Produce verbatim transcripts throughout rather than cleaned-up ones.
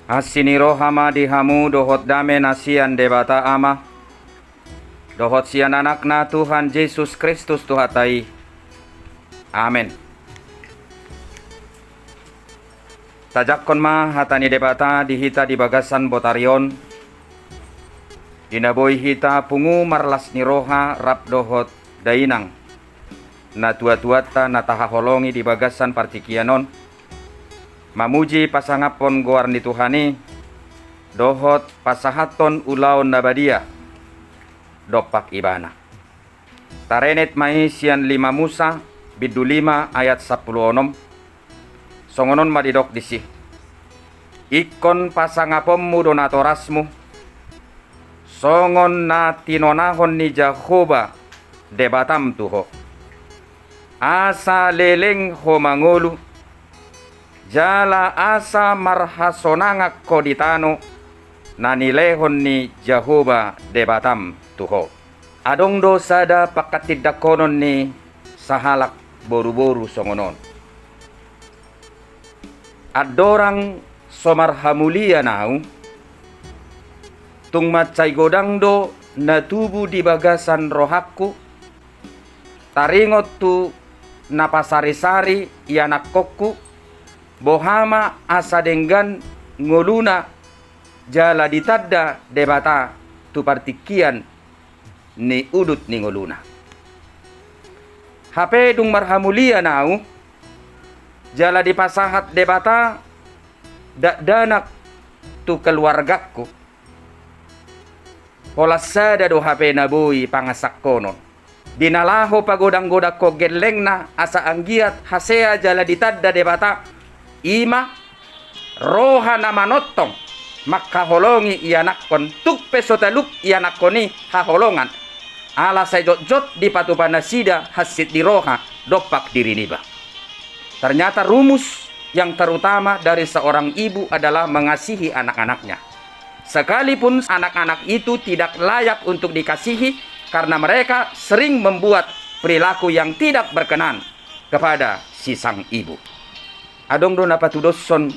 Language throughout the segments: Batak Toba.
Asi ni roha ma di hamu dohot dame na sian Debata Ama, dohot sian Anakna Tuhan Jesus Kristus Tuhanta i. Amen. Tajangkon ma hata ni Debata di hita di bagasan botari on, di na boi hita pungu marlas ni roha rap dohot dainang, natuatuanta na tahaholongi di bagasan partingkian on, mamuji pasangaphon goar ni Tuhan i, dohot pasahathon ulaon na badia dompak Ibana. Tarenet ma i sian lima Musa, bindu lima ayat sampulu onom. Songon on ma didok disi: Ingkon pasangaponmu do natorasmu, songon na tinonahon ni Jahowa Debatam tu ho, asa leleng ho mangolu, jala asa marhasonangan ho di tano na nilehon ni Jahowa Debatam tu ho. Adong do sada panghatindanghonon ni sahalak boruboru songon on: Andorang so marhamulian ahu, tung mansai godang do na tubu di bagasan rohangku, taringot tu na pasarisari ianakhonku, boha ma asa denggan ngoluna jala ditanda Debata tu partingkian ni udut ni ngoluna. Hape dung marhamulian ahu, jala dipasahat Debata dakdanak tu keluargangku, holan sada do hape na boi pangasanghonon. Di na laho pagodanggodangkon gellengna asa anggiat hasea jala ditanda Debata, i ma roha na manongtong manghaholongi ianakhon, tung pe so talup ianakhon i haholongan, ala sai jotjot dipatupa nasida hansit ni roha dompak diri niba. Ternyata rumus yang terutama dari seorang ibu adalah mengasihi anak-anaknya. Sekalipun anak-anak itu tidak layak untuk dikasihi karena mereka sering membuat perilaku yang tidak berkenan kepada si sang ibu. Adong do na patudoshon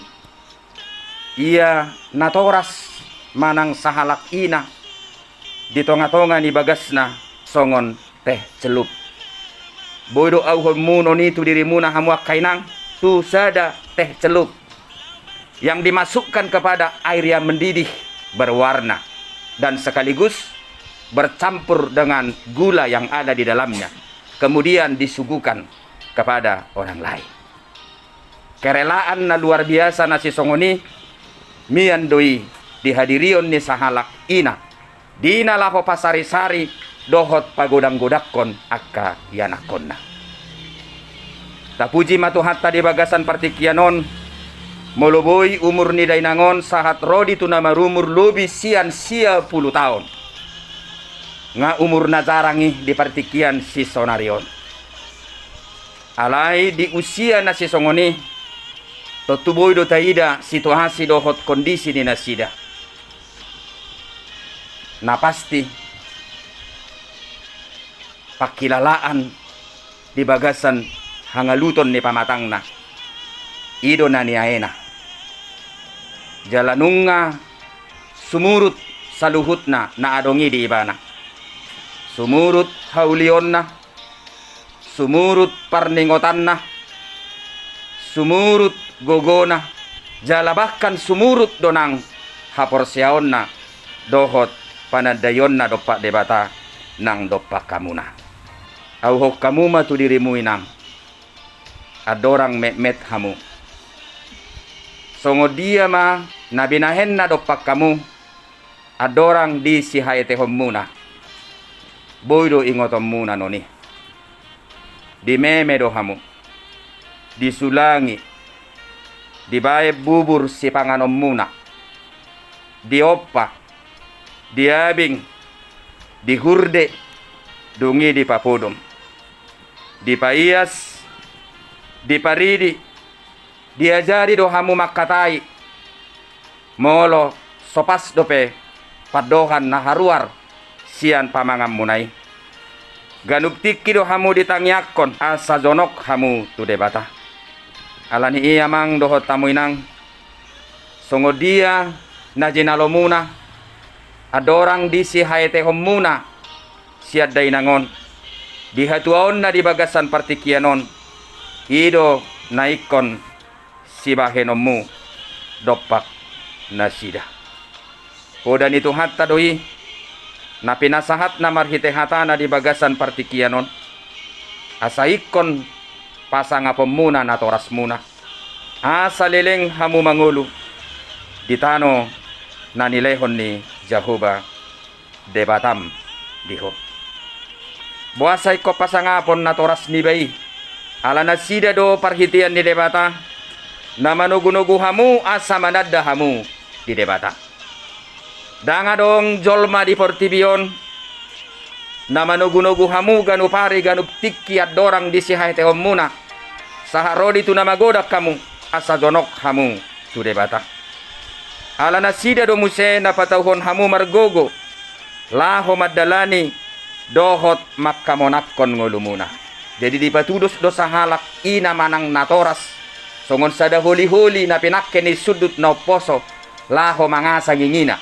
ia natoras manang sahalak ina di tongatonga ni bagasna songon teh celup. Boi do auhonmu noni tu dirimuna hamu angka inang tu sada teh celup yang dimasukkan kepada air yang mendidih, berwarna, dan sekaligus bercampur dengan gula yang ada di dalamnya, kemudian disuguhkan kepada orang lain. Kerelaan na luar biasa na sisongon i mian do i di hadirion ni sahalak ina di na laho pasarisari dohot pagodanggodangkon angka ianakhonna. Tapuji ma Tuhanta di bagasan partingkian on, molo boi umur ni dainang on sahat ro di tu na marumur lobi sian sia pulu taon. Nga umur na jarang i di partingkian sisonari on. Alai di usia na sisongon i, tontu boi do taida situasi dohot kondisi ni nasida. Na pasti, pangkilalaan di bagasan hangaluton ni pamatangna, i do na niaena. Jala nunga sumurut saluhutna na adong i di ibana. Sumurut haulionna, sumurut parningotanna, sumurut gogona, jala bahkan sumurut do nang haporseaonna dohot panandaionna dompak Debata nang dompak hamuna. Auhon hamu ma tu dirimu inang, andorang metmet hamu. Songon dia ma na binahenna dompak hamu, andorang di sihaetehonmuna, boi do ingotonmuna noni. Dimeme do hamu, disulangi, dibaen bubur sipanganonmuna, diompa, diabing, dihurde, dung i dipapodom, dipaias, diparidi, diajari do hamu mangkatai, molo so pas dope pandohan na haruar sian pamanganmuna i. Ganup tingki do hamu ditangiangkon asa jonok hamu tu Debata. Alani i amang dohot hamu inang, Songon dia na jinalomuna andorang di sihaetehonmuna sian dainang on, di hatuaonna di bagasan partingkian on, i do na ingkon sibahenonmu dompak nasida. Poda ni Tuhanta do i, na pinasahatna marhite hatana di bagasan partingkian on, asa ingkon pasangaponmuna natorasmuna, asa leleng hamu mangolu di tano na nilehon ni Jahowa Debatam di ho. Boasa ingkon pasangapon natoras niba i? Ala nasida do parhitean ni Debata, na manogunogu hamu asa mananda hamu di Debata. Ndang adong jolma di portibi on na manogunogu hamu ganup ari ganup tingki andorang di sihaetehonmuna, sahat ro di tu na magodang hamu, asa jonok hamu tu Debata. Ala nasida do muse na patauhon hamu margogo, laho mandalani dohot mangkamonangkon ngolumuna. Jadi dipatudos do sahalak i na manang natoras, songon sada holiholi na pinangke ni sundut na umposo, laho mangasa ngingina.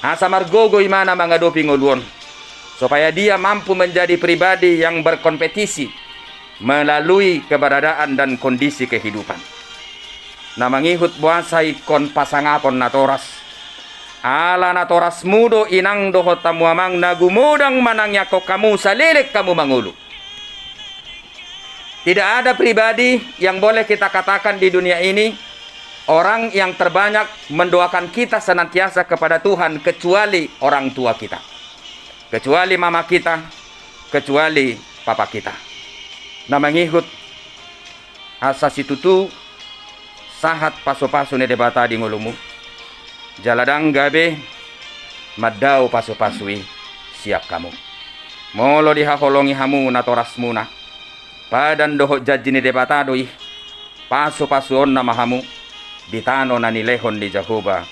Asa margogo ibana mangadopi ngolu on, supaya dia mampu menjadi pribadi yang berkompetisi melalui keberadaan dan kondisi kehidupan. Na mangihut boasa ingkon pasangapon natoras. Ala natorasmu do inang dohot hamu amang na gumodang manangiangkon hamu saleleng hamu mangolu. Tidak ada pribadi yang boleh kita katakan di dunia ini orang yang terbanyak mendoakan kita senantiasa kepada Tuhan kecuali orang tua kita. Kecuali mama kita, kecuali papa kita. Na mangihut asa situtu sahat pasupasu ni Debata di ngolumu. Jala ndang gabe mandao pasupasu i sian hamu. Molo dihaholongi hamu natorasmuna, padan dohot janji ni Debata do i, pasupasuonna ma hamu di tano na nilehon ni Jahowa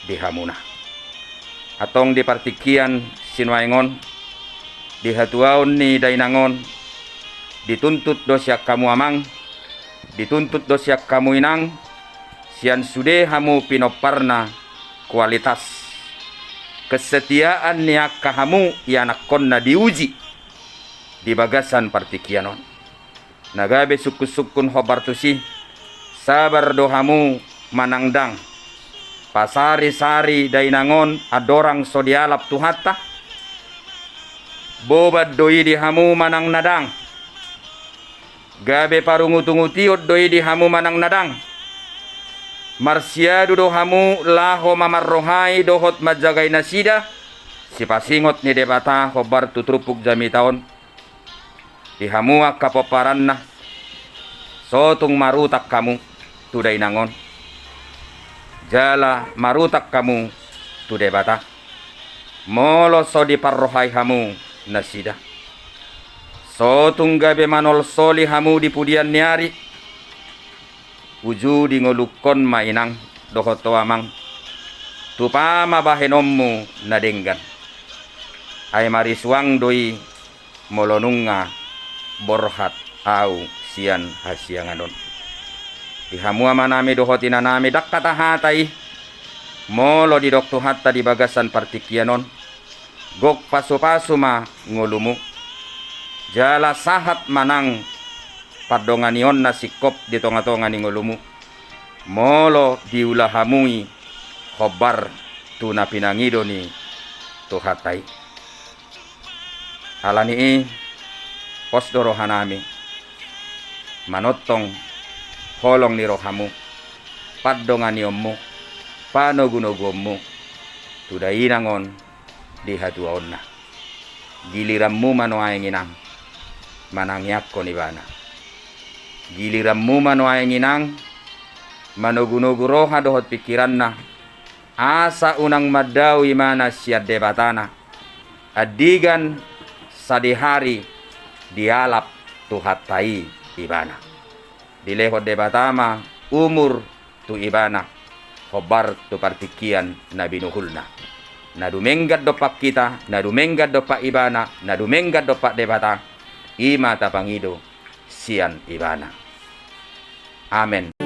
di hamuna. Antong di partingkian sinuaeng on, di hatuaon ni dainang on, dituntut do sian hamu amang, dituntut do sian hamu inang, sian sude hamu pinomparna kualitas kesetiaan ni angka hamu ianakkonna diuji di bagasan partingkian on. Na gabe sungkunsungkun hombar tusi, sabar do hamu manang ndang. Pasarisari dainang on andorang so dialap Tuhanta. Boban do i di hamu manang na ndang. Gabe parungutungution do i di hamu manang na ndang. Marsiadu do hamu laho mamarrohai dohot manjagai nasida, sipasingot ni Debata hombar tu turpuk jamita on. Di hamu angka pomparanna, so tung marutang hamu tu dainang on, jala marutang hamu tu Debata, molo so diparrohai hamu nasida. So tung gabe manolsoli hamu di pudian ni ari, uju di ngolungkon ma inang dohot ho amang, tupa ma bahenonmu na denggan. Ai marisuang do i molo nunga borhat ahu sian hasiangan on. Di hamu amanami dohot inanami, ndang hata-hata i, molo didok Tuhanta di bagasan partingkian on, gok pasupasu ma ngolumu, jala sahat ma nang pandonganionna singkop di tongatonga ni ngolumu, molo diula hamu i hombar tu na pinangido ni Tuhanta i. Ala ni i, pos do rohanami manongtong holong ni rohamu, pandonganionmu, panogunoguonmu tu dainang on di hatuaonna. Giliranmu ma nuaeng inang manangiangkon ibana. Giliranmu ma nuaeng inang manogunogu roha dohot pingkiranna, asa unang mandao ibana sian Debatana andigan sadihari dialap Tuhanta i ibana. Dilehon Debata ma umur tu ibana, hombar tu partingkian na binuhulna. Na dumenggan dompak hita, na dumenggan dompak ibana, na dumenggan dompak Debata, i ma tapangido sian ibana. Amen.